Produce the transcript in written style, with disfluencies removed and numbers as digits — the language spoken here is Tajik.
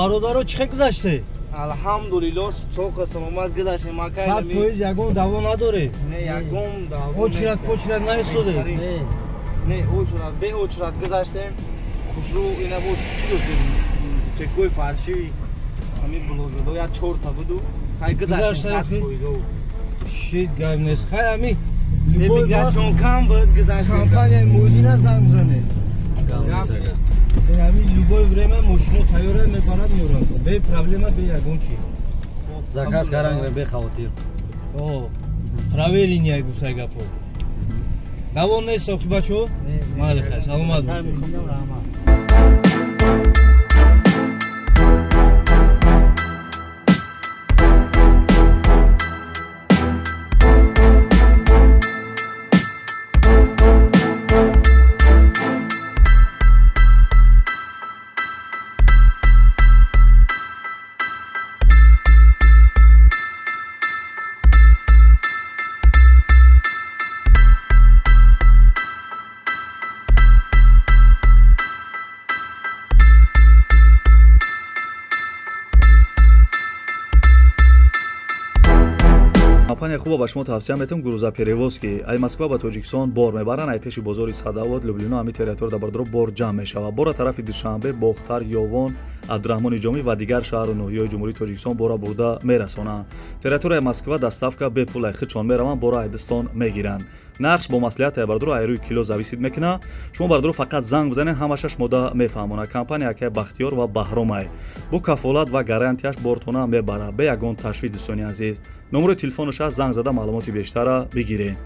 Бародаро чӣ гузаште? Алҳамдулиллоҳ, соқа саломат гузаштем. Акай 100% ягон даво надорӣ? Не, ягон даво. Очрат почрат наистоде? Не, очрат, бе очрат гузаштем. Хушрӯ ина буд, чӣ доштем? Чекои фарши, ҳамин блозадо я чорта буду. Хай гузаштем 100%. Шит гап нест. Хай ҳамин любой миграцион кам буд, гузаштем. Компанияи Муҳиддина занг занед. Ҳамин любое время мошино тайёра мебарад меорад. Бе проблема, бе ягон чи. Заказ карангре бе хавотир. О, проверение гуфтай гапо. Давом нест охи бачо? Майли хай, саломат бошед. Компания хуба ба шумо тавсия метавон грузоперевозки. Ай Москва ба Тоҷикистон бор мебаранд, ай пеши бозори Садовод, Люблино, ҳами территория дар бор ҷамъ мешавад. Бора тарафи Душанбе, Бохтар, Ёвон, Абдураҳмони Ҷомӣ ва дигар шаҳру ноҳияҳои Ҷумҳурии Тоҷикистон бора бурда мерасонанд. Территорияи Москва доставка бепул, ай худшон мераванд, бора айдистон мегиранд. Нархш бо маслиҳат ай бардуро ай рӯи кило зависид мекунад. Шумо бардуро фақат занг бизанед, ҳамаша шумода мефаҳмонад. Компания акай Бахтиёр ва Баҳромай бо кафолат ва гарантияш бортона мебарад, бе ягон ташвиш. Дӯстони азиз, номерои телефонаш аст, занг зада маълумоти бештара бигиред.